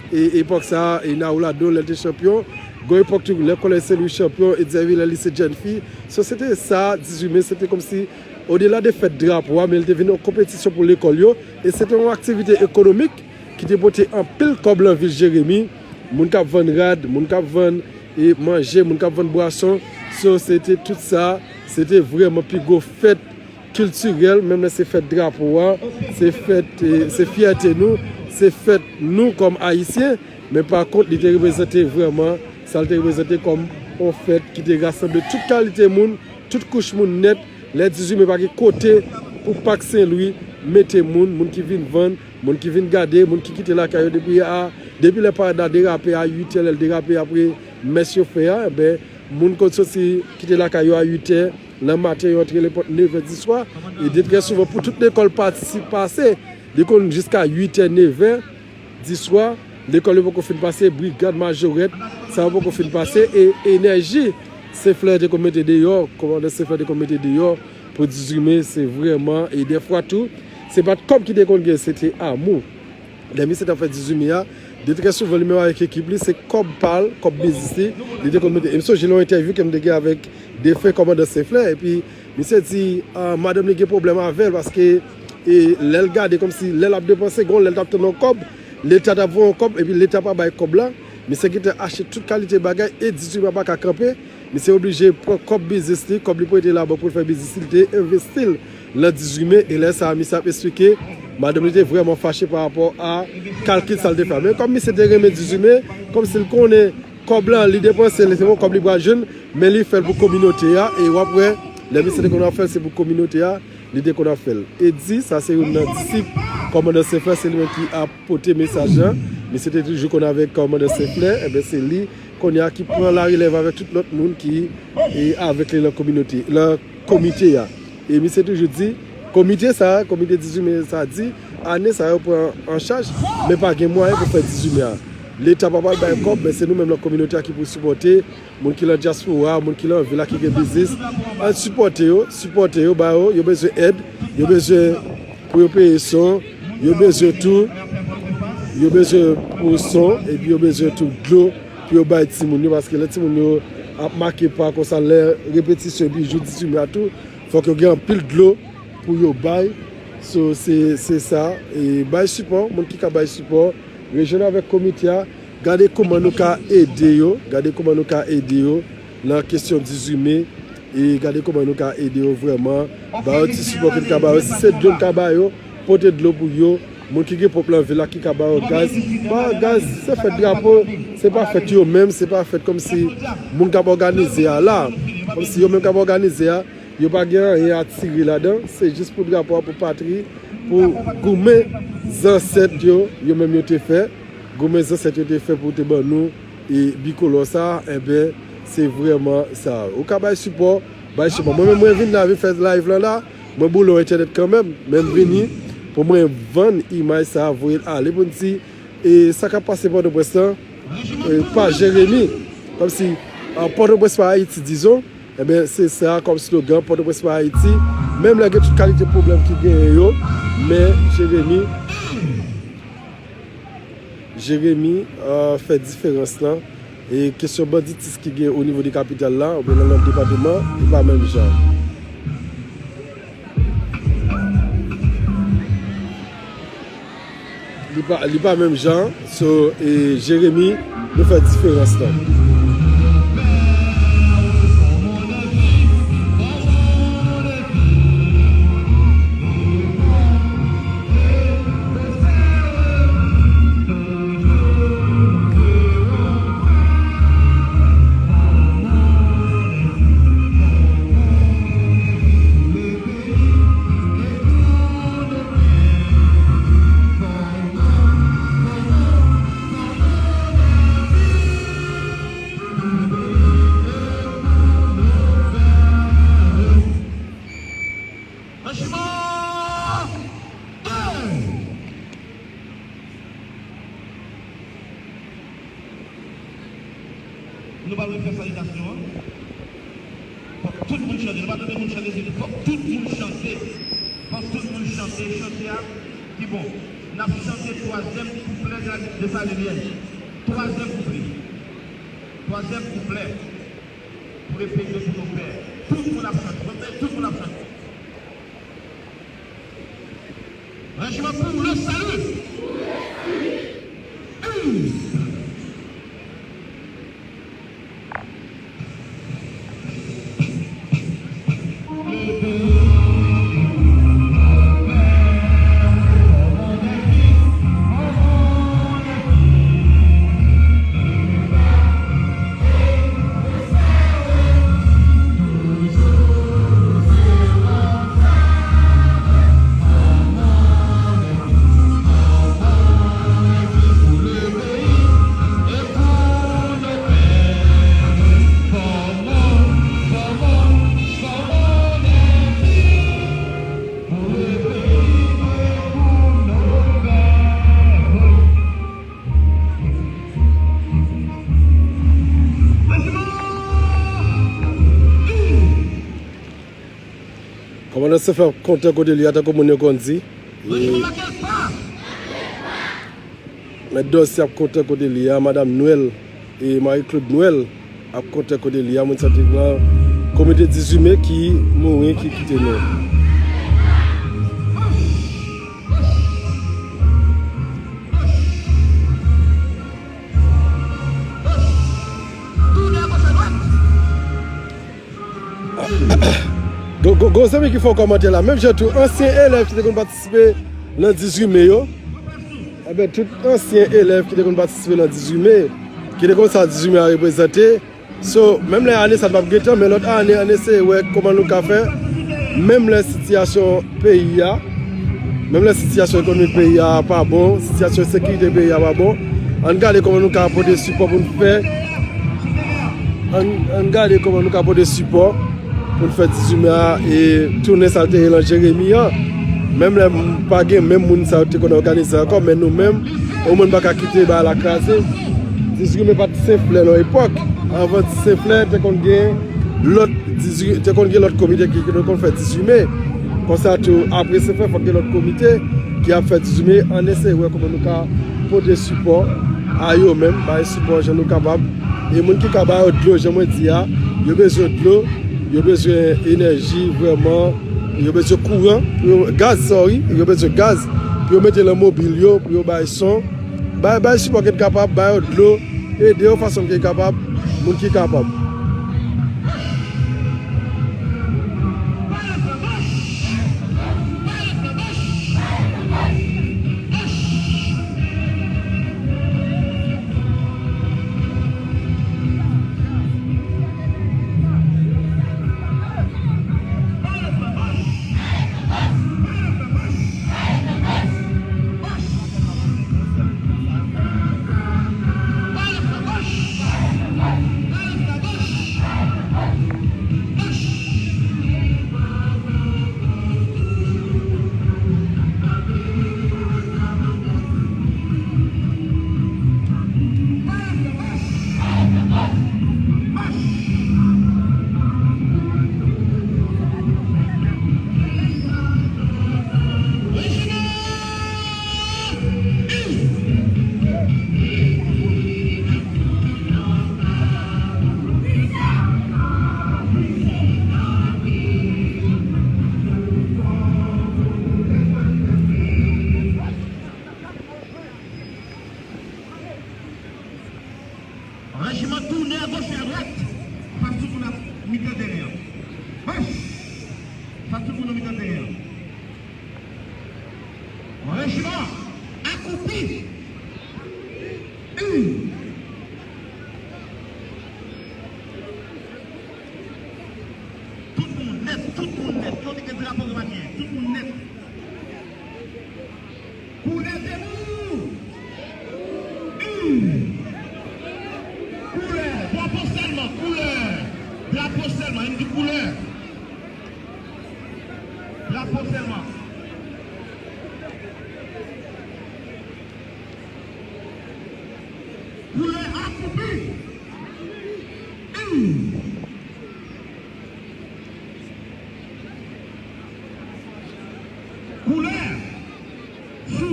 E epòk sa a, e Naoulado, lè l te chanpyon, gon epòk tou, lè Kolèj Sen Lwi chanpyon, Eddy Vilè, lise Jènfi. So, se te sa, dizuit me, se te kòmsi, odela de fèt drapo a, men li te vin yon konpetisyon pou lekòl yo. E se te yon aktivite ekonomik ki te pote anpil kòb lan vil Jeremi. Moun k ap vann rad, moun k ap vann, e, manje, moun k ap vann bwason. So, se te tout sa, se te vrèman pi gwo fèt kiltirèl, menm lè se fèt drapo a, se fèt, e, se fyète nou, se fèt nou kòm Ayisyen, men pa kont, li te reprezante vrèman, sa l te reprezante kòm yon fèt ki te rasanble tout kalite moun, tout kouch moun nèt. Lè dizuit me pa gen kote pou Pak Sen Lwi mete moun, moun ki vin vann, moun ki vin gade, moun ki kite lakay yo depi a, depi lè parad la derape a uit è, lè l derape apre mès yo fè a, enben, moun konn soti kite lakay yo a uit è, nan maten, yo antre lekòl nevè di swa. E de trè souvan, pou tout lekòl pati pase, li konn jiska uit è, nevè di swa. Lekòl yo poko fin pase, brigad majorèt, sa yo poko fin pase. E enèji Sen Flè te konn mete deyò, kòmandan Sen Flè te konn mete deyò pou dizuit me, se vrèman, e dèfwa tou, se pa t kòb ki te konn gen, se te amou. Lè misye t ap fè dizuit me a, de trè souvan, li menm avèk ekip li, se kòb pa l, kòb biznis li, li te konn mete. E m sonje nan yon entèvyou ke m te gen avèk defen kòmandan Sen Flè, epi misye di, ah, madanm li gen pwoblèm avè l, paske, e, lè l gade kòmsi, lè l ap depanse, gon lè l t ap tann yon kòb, Leta t ap voye yon kòb, epi Leta pa bay kòb la, misye gentan achte tout kalite bagay, e dizuit me a pa ka kanpe. Misye oblije pran kòb biznis li, kòb li prete labank pou l fè biznis li, li te envesti l nan dizuit me. E lè sa a, misye ap esplike, madanm li te vrèman fache pa rapò a kalkil sa l te fè a. Men kòm misye te renmen dizuit me, kòmsi l konnen kòb lan, li depanse l, se yon kòb li pral jwenn, men li fè l pou kominote a. E w ap wè, lè misye te konn ap fè l, se pou kominote a li te konn ap fè l. Eddy, sa se youn nan disip kòmandan Sen Flè, se li menm ki ap pote mesaj lan. Misye te toujou konn avèk kòmandan Sen Flè, enben se li kounye a ki pran larelèv avèk tout lòt moun ki, e, avèk li lan kominote, lan komite a. E misye toujou di, komite sa a, komite dizuit me sa a di, ane sa yo pran an chaj, men pa gen mwayen pou fè dizuit me a. Leta pa pral bay kòb, men se nou menm lan kominote a ki pou sipòte moun ki lan dyaspora, moun ki lan vil la, ki gen biznis. Ann sipòte yo, sipòte yo, ba yo, yo bezwen èd, yo bezwen pou yo peye son, yo bezwen tou, yo bezwen pou son, epi yo bezwen tou dlo pou yo bay timoun yo, paske lè timoun yo ap make pa konsa, lè repetisyon epi jou dizuit me a tou, fòk yo gen anpil dlo pou yo bay. So, se, se sa. E bay sipò, moun ki ka bay sipò, rejwenn avèk komite a, gade kòman nou ka ede yo, gade kòman nou ka ede yo nan kesyon dizuit me, e gade kòman nou ka ede yo vrèman, ba yo ti sipò ke n ka ba yo, si se dlo n ka ba yo, pote dlo pou yo, moun ki gen ponp lan vil la ki ka ba yo gaz, ba yo gaz, se fèt drapo, se pa fèt yo menm, se pa fèt kòmsi moun k ap òganize a la, kòmsi yo menm k ap òganize a, yo pa gen anyen a tire ladan, se jis pou drapo a, pou patri, pou goumen zansèt yo, yo menm yo te fè, goumen zansèt yo te fè pou te ban nou, e, bikolò sa, enben, se vrèman sa. Ou ka bay sipò, bay sipò. Mwen menm, mwen vin la, vin fè live lan la, mwen boule yon entènèt kanmenm, men m vini pou mwen vann imaj sa, voye l ale pou n di, e, sa k ap pase Pòtoprens lan, e, pa Jeremi. Kòmsi, a, Pòtoprens pa Ayiti, dizon. Enben, se sa kòm slogan, Pòtoprens pa Ayiti. Menm lè gen tout kalite pwoblèm ki genyen yo, men Jeremi, Jeremi, a, fè diferans lan. E kesyon banditis ki gen o nivo de kapital la, oubyen nan lòt depatman, li pa menm jan. Li pa, li pa menm jan. So, e, Jeremi, nou fè diferans lan. Nou pa dwe fè salitasyon an. Fòk tout moun chante. Nou pa tande moun chante, se fòk tout moun chante. Fòk tout moun chante. Chante a ki bon. N ap chante twazyèm kouplè de la, de Salilyen. Twazyèm kouplè. Twazyèm kouplè. Pou le peyi de pou nou pè. Tout moun ap chante. Tout moun ap chante. Rejman pou le sali. Kòmandan Senflè ap kontan kote li a, tankou moun yo konn di. E Mèt Dòsi ap kontan kote li a, Madanm Nwèl e Marie Claude Nwèl ap kontan kote li a, moun santi nan komite dizuit me ki mouri, ki kite nou. Gon, gon, gon zanmi ki fè yon kòmantè la. Menm jan tou, ansyen elèv ki te konn patisipe nan dizuit me yo. Enben, tout ansyen elèv ki te konn patisipe nan dizuit me, ki te konn sa dizuit me a reprezante. So, menm lè ane sa n p ap gentan, men lòt ane, ann eseye wè kòman nou ka fè. Menm lè sitiyasyon peyi a, menm lè sitiyasyon ekonomik peyi a pa bon, sitiyasyon sekirite peyi a pa bon, ann gade kòman nou ka pote sipò pou n fè Ann, ann gade kòman nou ka pote sipò pou n fè dizuit me a e tounen sa l te ye nan Jeremi an. Menm lè m pa gen menm moun sa yo te konn òganize ankò, men nou menm, omwen n pa ka kite bagay la kraze. Dizuit me pa t Senflè nan epòk. Anvan Senflè, te konn gen lòt dizuit, te konn gen lòt komite ki, ki te konn fè dizuit me. Konsa tou, apre Senflè, fòk gen lòt komite ki ap fè dizuit me. Ann eseye wè kòman nou ka pote sipò a yo menm, bay sipò jan nou kapab. E moun ki ka ba yo dlo, jan mwen di a, yo bezwen dlo, yo bezwen enèji vrèman, yo bezwen kouran, pou yo, gaz, sorry, yo bezwen gaz pou yo mete nan mobil yo, pou yo bay son. Bay, bay sipò ke n kapab, ba yo dlo, ede yo fason ke n kapab, moun ki kapab. Rejiman tounen agoch e adwat. Fas tout moun ap mitan teren an. Mach! Fas tout moun nan mitan teren an. Rejiman akoupi. Tout moun nèt, tout moun nèt. Kote gen drapo ki pa genyen, tout moun nèt. Koulè debout! Koulè, drapo sèlman, koulè. Drapo sèlman, e m di koulè. Drapo sèlman. Koulè akoupi.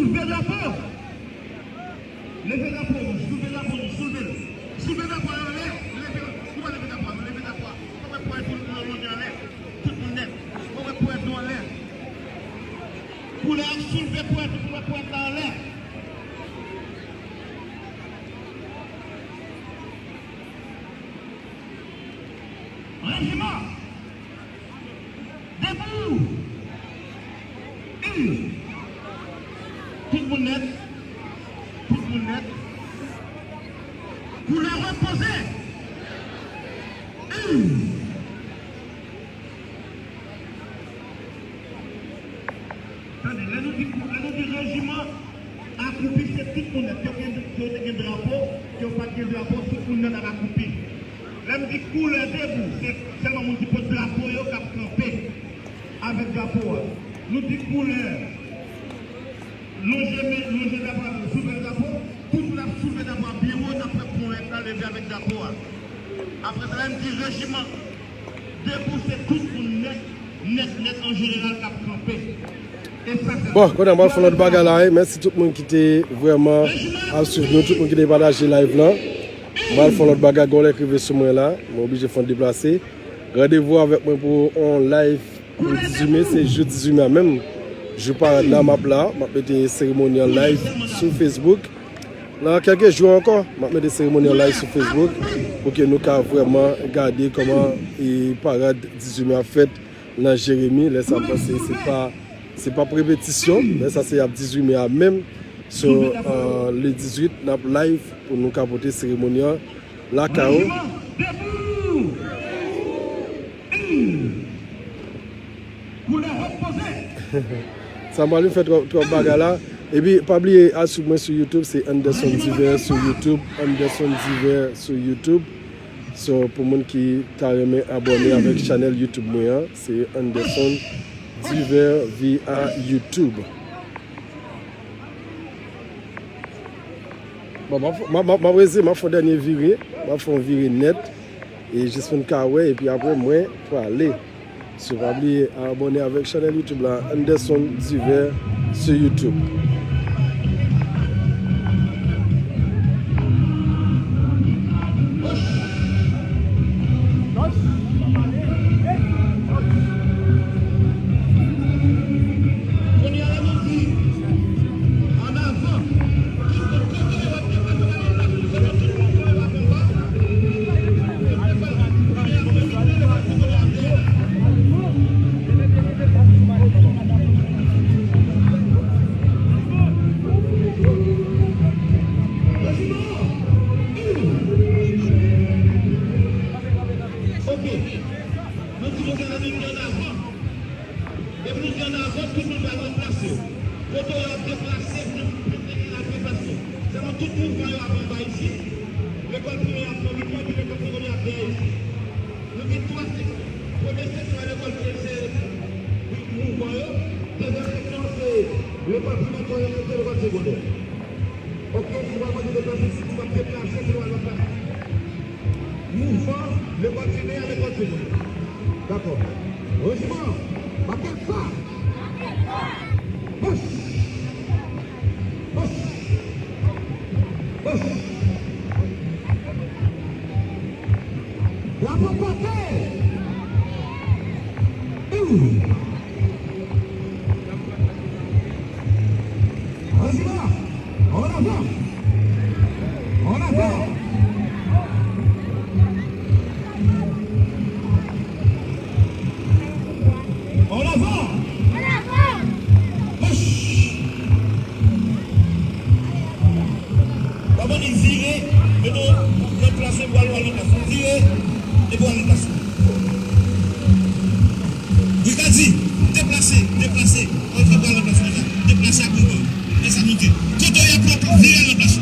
Soulve drapo! Leve drapo nou, soulve drapo nou, soulve l. Soulve drapo a anlè, leve l. Nou pa leve drapo a, nou leve drapo a. Fò w wè pwen tou longè anlè. Tout moun nèt. Fò w wè pwen nou anlè. Koulè ap soulve pwen tou, fò w wè pwen la anlè. Rejiman! Debout! Une! Tout moun nèt. Tout moun nèt. Koulè repoze! Une! Tande, lè nou di, lè nou di rejiman, akoupi se tout moun nèt. Ke w gen, ke w te gen drapo, ke w pa t gen drapo, tout moun nèt ap akoupi. Lè m di koulè debout, se sèlman moun ki pot drapo yo k ap kanpe avèk drapo a. Nou di koulè lonje men, lonje drapo a, soulve drapo, tout moun ap soulve drapo a byen wo, n ap fè ponyèt la leve avèk drapo a. Apre sa, lè m di rejiman debout, se tout moun nèt, nèt, nèt an jeneral k ap kanpe. E sa, se Bon, kounye a m al fè yon lòt bagay la, wi. Mèsi tout moun ki te vrèman ap swiv nou, tout moun ki te pataje live lan. M al fè yon lòt bagay, gen yon lè k rive sou mwen la, mwen oblije fè yon deplase. Randevou avèk mwen pou yon live pou dizuit me, se jou dizuit me a menm. Jou parad la, m ap la, m ap mete seremoni an live sou Facebook. Nan kèlke jou ankò, m ap mete seremoni an live sou Facebook pou ke nou ka vrèman gade kòman e parad dizuit me ap fèt nan Jeremi. Lè sa m panse se pa, se p ap repetisyon, lè sa se ap dizuit me a menm. So, euh, le dizuit, n ap live pou nou ka pote seremoni an lakay ou. Sa m pral fè twòp, twòp bagay la. Epi, pa bliye al swiv mwen sou YouTube, se Anderson Divers sou YouTube. Anderson Divers sou YouTube. So, pou moun ki ta renmen abòne avèk chanèl YouTube mwen an, se Anderson Divers via YouTube. Bon, m ap, m ap, m ap, m ap reze, m ap fè yon dènye vire, m ap fè yon vire nèt, e jis pou n ka wè, epi apre mwen prale. So, pa bliye abòne avèk chanèl YouTube la, Anderson Divers sou YouTube. Ok. Nou di nou gen annik ann avan. Depi nou di ann avan, tout moun pral ranplase yo. Kote yo ap deplase, nou, nou te gen la deplase. Sèlman tout mouvman yo ap anba isit. Lekòl primè ap nan mitan, epi lekòl segondè ap dèyè isit. Nou gen twa seksyon. Premye seksyon a lekòl primè se mouvman yo. Dezyèm seksyon an se lekòl primè, twazyèm seksyon lekòl segondè. Ok, nou pral mande deplase, si nou ap deplase, se nou al ranplase. Mouvman, lekòl primè a lekòl segondè. Dakò. Rejiman, make fa! Mach! Mach! Mach! Drapo pote! Ouh! Rejiman! En avant! En avant! En avant! Mach! Konprann li vire, mete w lòt plas, epi w al lòt plas. Vire, epi w al lòt plas. Brigadi, deplase, deplase. Antre pou al lòt plas, brigadi. Deplase ak mouvman. Lè sa monte. Kote w ye a, pran, vire al lòt plas.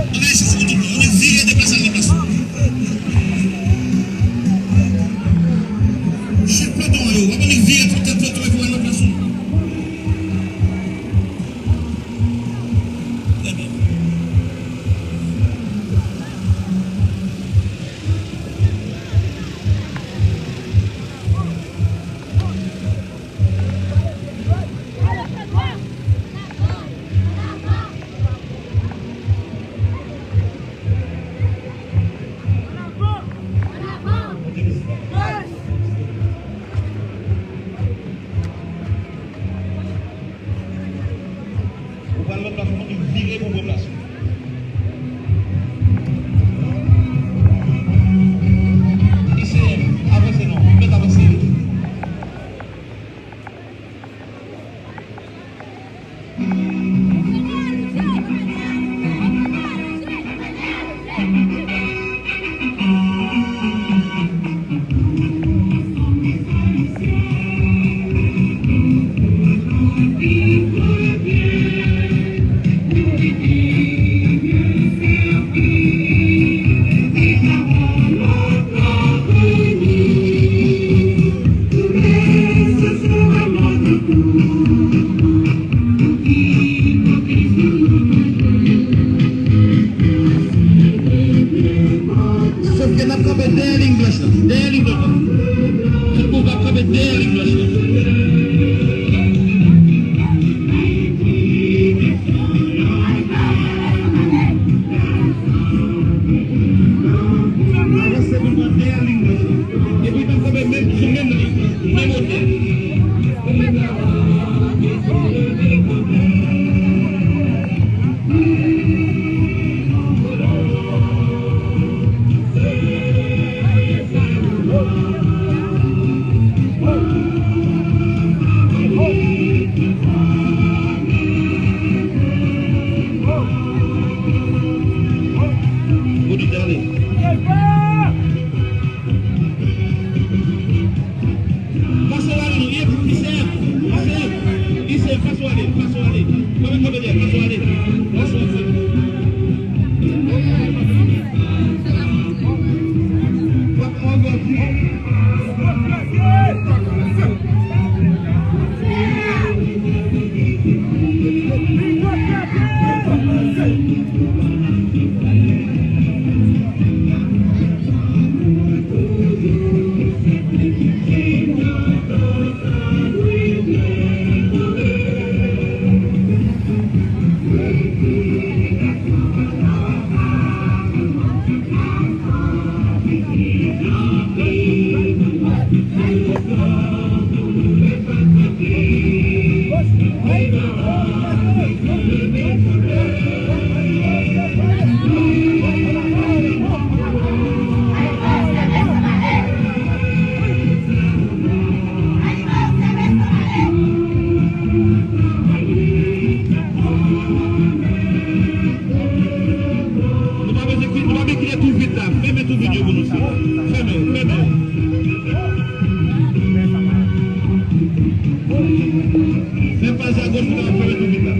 Ann al chèche kote w ye. Ann vire, deplase al lòt plas. Chèf peloton an yo, w ap annik vire tout tèt peloton epi w al lòt plas ou. Trè byen. Sòf ke n ap kanpe dèyè liy blanch lan. Dèyè liy blanch lan. Tout moun ap kanpe dèyè liy blanch lan. Avanse pou n pran dèyè liy blanch lan. Epi n ap kanpe menm, sou menm liy, menm otè. Pase w ale, non. Ise, ise, ise, pase w ale, pase w ale. Kòman, kòman, pase w ale. Pase w ale. W ap angaje. Nou pa bezwen kri-, nou pa bezwen kriye tou vit la. Fèmen tou vit yo pou nou, sila. Fèmen yo, fèmen yo. Fè paj agoch pou nou fèmen tou vit la.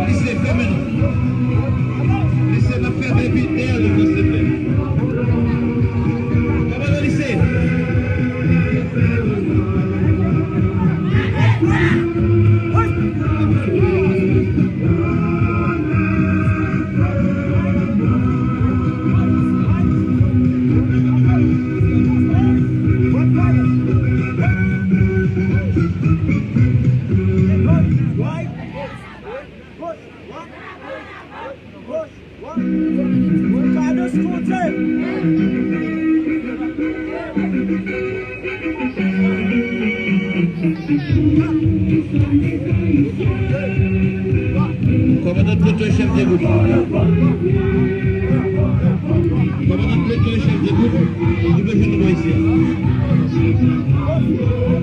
Lise, fèmen non. Lise, n ap fè depi dèyè li, silvouplè. Kòmandan Lise. Kòmandan Claude Joseph debout. Kòmandan Claude Joseph debout. Li bezwen nou bò isi a.